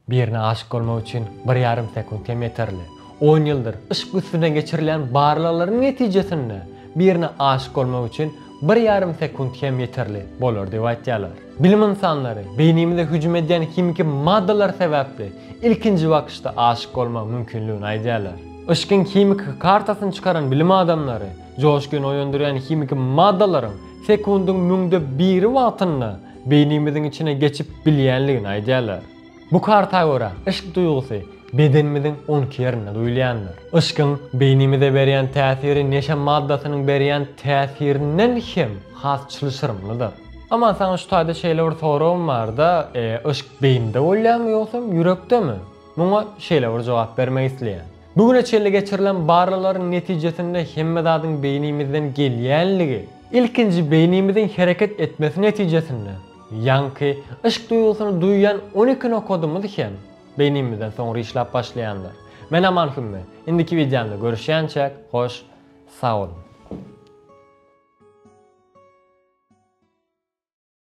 Birine aşyk bolmak üçin bir ýarym sekunt hem ýeterli. On ýyldyr yşk üstünde geçirilýän barlaglaryň netijesinde birine aşyk bolmak üçin bir ýarym sekunt hem ýeterli bolar diýip aýtýarlar. Bilim ynsanlary beýnimize hüjüm edýän himiki maddalar sebäpli ilkinji bakyşda aşyk bolmagyň mümkinligini aýdýarlar. Yşkyň himiki kartasyny çykaran bilim adamlary joşguny oýandyrýan himiki maddalaryň sekundyň müňde biri wagtynda beýnimiziň içine geçip bilýänligini aýdýarlar. Bu karta görä, yşk duýgusy bedenimiziň onki ýerinde duýulýandyr. Yşkyň beýnimize berýän täsiri neşe maddasynyň berýän täsirinden hem has çylşyrymlydyr. Aman saňa şu taýda şeýle bir soragym barda, yşk beýnide bolýarmy ýogsam ýürekdemi? Muňa şeýle bir jogap bermek isleýän. Bu güne çenli geçirilen barlaglaryň netijesinde hemme zadyň beýnimizden gelýänligi, ilkinji beýnimiziň hereket etmesi netijesinde, ýaňky yşk duýgusyny duýýan 12 nokadymyz hem beýnimizden soňra işläp başlaýandyr. Men Aman Hümmi, indiki wideomda görüşýänçäk, hoş sag boluň!